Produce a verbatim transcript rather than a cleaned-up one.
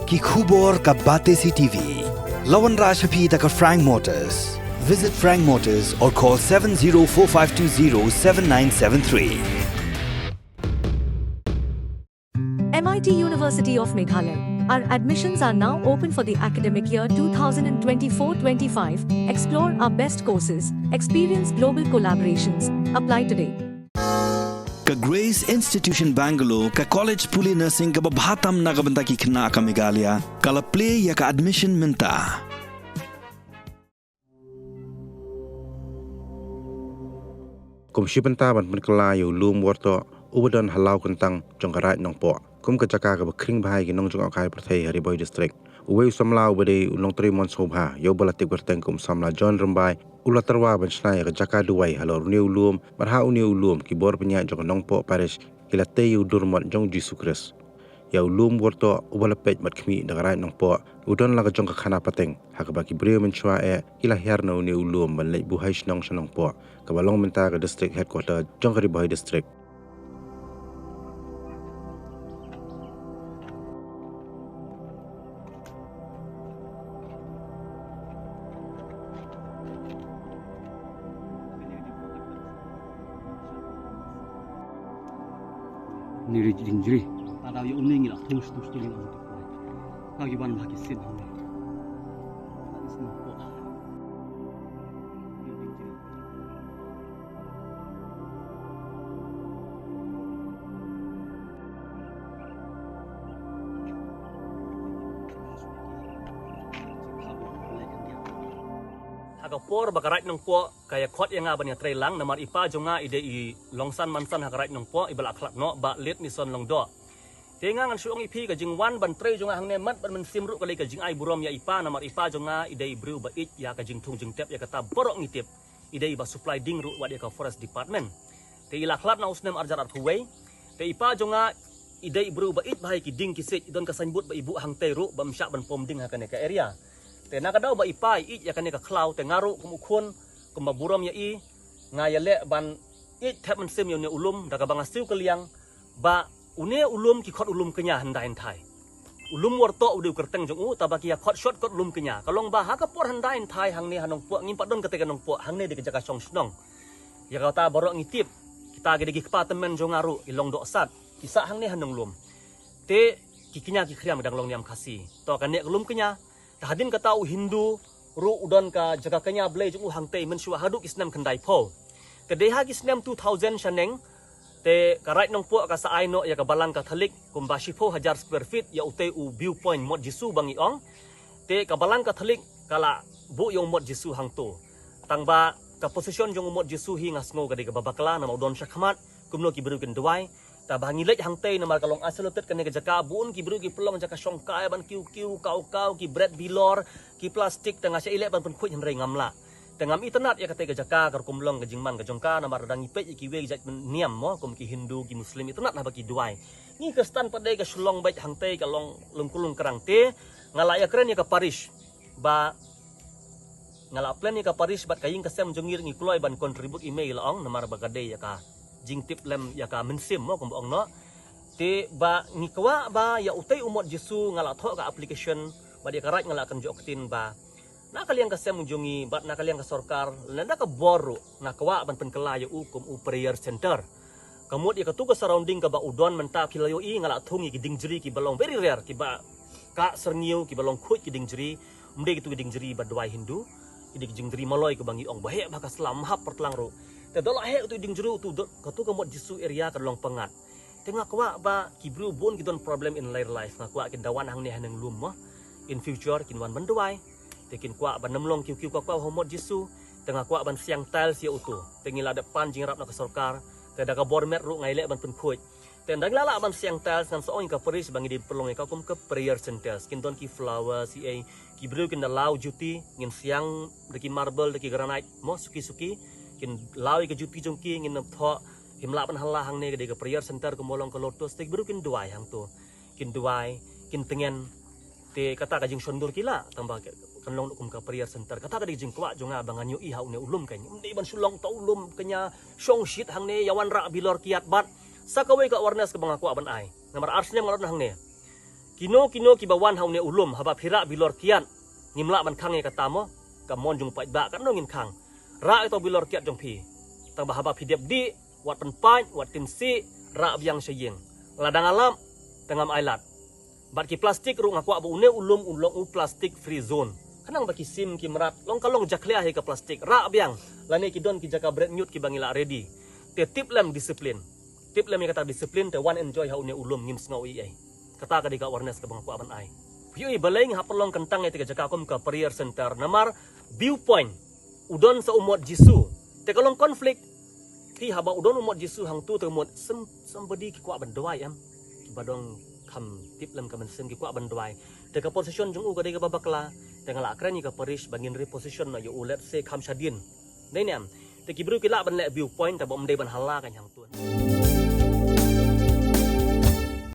Ki khubor ka Batesi T V. La wanrah sha phi da ka Frank Motors. Visit Frank Motors or call seven zero four five two zero seven nine seven three. M I T University of Meghalaya. Our admissions are now open for the academic year two thousand twenty-four twenty-five. Explore our best courses, experience global collaborations. Apply today. Ka Grace Institution Bangalore, ka college pule nursing kaba bha tam na ka bynta ki khynnah ka Meghalaya, ka la plie ïa ka admission mynta. Kum shi bynta ban pynkylla ïa u lum Wartoh uba don ha law kyntang jong ka Raid Nongpoh, kum ka jaka kaba khring bha ïa ki nongjngohkai pyrthei ha Ri Bhoi District, uwei u samla uba dei u Nongtrei Mon Sngewbha, ïa uba la tip kyrteng kum u samla John Rymbai, u la tyrwa ban shna ïa ka jaka duwai halor une u lum, bad ha une u lum ki bor pynïaid jong ka Nongpoh Parish ki la tei ïa u dur mot jong u Jisu Khrist. Ïa u lum Wartoh uba la peit bad khmih da ka Raid Nongpoh, u don la ka jong ka khana pateng, ha kaba ki briew mynshuwa eh ki la hiar na une u lum ban leit buhai shnong sha Nongpoh, kaba long mynta ka district headquarter jong ka Ri Bhoi District. Ni ri jingjri. Tada ïa u ning ila thus thus tu ning. Ka ïa ban bha ki sin. Ha ka por ba ka Raid Nongpoh ka ïa khot ïa nga ban ïa trei lang, namar i pa jong nga i dei i longsan mansan ha ka Raid Nongpoh, iba la khlad noh, Bah Lit Nison Lyngdoh. Te nga ngan shu ong ïa phi, ka jingwan ban trei jong nga hangne mat ban mynsiem ruh ka lei ka jingai burom ïa i pa, namar i pa jong nga i dei i briew ba ïeit ïa ka jingthung jingtep, ïa kata baroh ngi tip. I dei ba supply ding ruh wat ïa ka Forest Department. Te i la khlad na u snem arhajar arphew wei. Te i pa jong nga i dei i briew ba ïeit bha ïa ki ding ki siej, i don ka signboard ba i buh hangtei ruh ba ym shah ban pom ding ha kane ka area. Te na ka daw ba i pa i ïeit ïa kane ka khlaw, te nga ruh kum u khun, kumba burom ïa i, nga ïaleh ban ïeit thep mynsiem ïa une u lum, da kaba nga siew kylliang ba une u lum ki khot u lum kñia hyndai hynthai. U lum Wartoh u dei u kyrteng jong u, taba ki ïa khot shortcut lum kñia. Ka long ba ha ka por hyndai hynthai hangne ha Nongpoh, ngim pat don kata ka Nongpoh, hangne dei ka jaka shong shnong. Ïa kata baroh ngi tip, kita ki dei ki kpa tymmen jong nga ruh, i Lyngdoh Sat, ki sah hangne ha Nonglum. Te ki kñia ki khriam dang long niam Khasi. To kane ka lum kñia, te hadien kata u Hindu ruh u don ka jaka kñia blei jong u hangtei mynshuwa haduh ki snem khyndai phew. Te dei ha ki snem two thousand shaneng, te ka Raid Nongpoh ka sa ai noh ïa ka balang Katholik kumba shiphew hajar square feet ïa utei u viewpoint Mot Jisu ba ngi ong. Te ka balang Katholik ka la buh ïa u Mot Jisu hangto. Tang ba ka position jong u Mot Jisu hi nga sngew ka dei kaba bakla, namar u don shakhmat, kumno ki briew kin duwai. Taba ngi leit hangtei namar ka long isolated kane ka jaka, bun ki briew ki pynlong jaka shongkai ban kiew kiew, kaw kaw, ki bret bilor, ki plastik, te nga shah ïaleh ban pynkhuid hynrei ngam lah. Te ngam itynnad ïa katei ka jaka, ka rukom long ka jingman ka jong ka, namar dang ngi peit ïa kiwei ki jait niam mo, kum ki Hindu, ki Muslim, itynnad haba ki duwai. Ngi Khristan pat dei ka shlong beit hangtei ka long lungkul lungkrang te, nga la ïakren ïa ka parish ba nga la plan ïa ka parish bad ka ïing ka sem jong ngi ruh ngi kloi ban contribute i mei la ong, namar ba ka dei ïa ka jingtip lem ïa ka mynsiem mo kumba ong noh. Te ba ngi kwah ba ïa utei u Mot Jisu nga la thoh ka application bad ïa ka Raid nga la kynjoh ktien ba na ka liang ka sem jong ngi bad na ka liang ka sorkar lane da ka bor ruh nga kwah ban pynkylla ïa u kum u prayer center. Ka mut ïa katu ka surrounding kaba u don mynta phi la ïohi nga la thung ïa ki dieng jri kiba long very rare, kiba kah syrngiew, kiba long khuid ki dieng jri. Ym dei kitu ki dieng jri ba duwai Hindu, ki dei ki dieng jri maloi kiba ngi ong ba heh bha ka sla, ym hap pyrtlang ruh. Te da la heh katu ki dieng jri, utu, katu ka Mot Jisu area kan long pyngngad. Te nga kwah ba ki briew bun ki don problem in their life, nga kwah kin da wan hangne ha Nonglum mo, in future kin wan ban duwai. Te kin kwah ban ym long kiew kiew kaw kaw ha u Mot Jisu. Te nga kwah ban siang tiles ïa utu. Te ngi la dep pan jingïarap na ka sorkar. Te da ka bor met ruh nga ïaleh ban pynkhuid. Te ynda ngi la lah ban siang tiles ngan sa ong ïa ka parish ba ngi dei pynlong ïa ka kum ka prayer centers. Kin don ki flowers, ïa ei, ki briew kin da law juti, ngin siang da ki marble, da ki granite mo, suki suki. Kin law ïa ka juti jong ki, ngin ym thoh, kim lah ban halla hangne, ka dei ka prayer center kumba long ka lotus, te ki briew kin duwai hangto. Kin duwai, kin tngen. Te kata ka jingshondur ki lah, tang ba kan long kum ka prayer center. Kata ka dei ka jingkwah jong nga ba ngan ïohi ha une u lum kñia. Ym dei ban shu long uta u lum kñia shong shit hangne, ïa wanrah bilor kiad bad sa kawei ka awareness kaba nga kwah ban ai. Namar ar snem nga la don hangne. Kino kino kiba wan ha une u lum, haba phi rah bilor kiad, ngim lah ban khang ïa kata mo. Ka mon jong u paidbah katno ngin khang. Rah ïa uto u bilor kiad jong phi. Tangba haba phi dep dih, wat pynpait, wat tim sih, rah biang sha ïing. Lada nga lap, te ngam ailad. Bad ki plastik ruh nga kwah ba une u lum un long u plastic free zone. Khnang ba ki sim ki mrad, long ka long jakhlia hi ka plastik, rah biang. Lane ki don ki jaka bret ñiut kiba ngi lah ready. Te tip lem disiplin. Tip lem ïa kata disiplin, te wan enjoy ha une u lum, ngim sngew ei ei. Kata ka dei ka awareness kaba nga kwah ban ai. Phi ïohi balei ngi hap pynlong kyntang ïa kata ka jaka kum ka prayer center, namar viewpoint u don sa u mot Jisu. Te ka long conflict. Phi, haba u don u mot Jisu hangtu, te ka mut some, somebody ki kwah ban duwai, em. Kiba dang kham tip lem ka mynsiem ki kwah ban duwai. Te ka position jong u ka dei kaba bakla. Te nga la kren ïa ka parish ba ngin reposition noh ïa u, let's say, kham shadien. Dei ne em? Te ki briew ki lah ban leh viewpoint, tangba ym dei ban hala ka hangtu.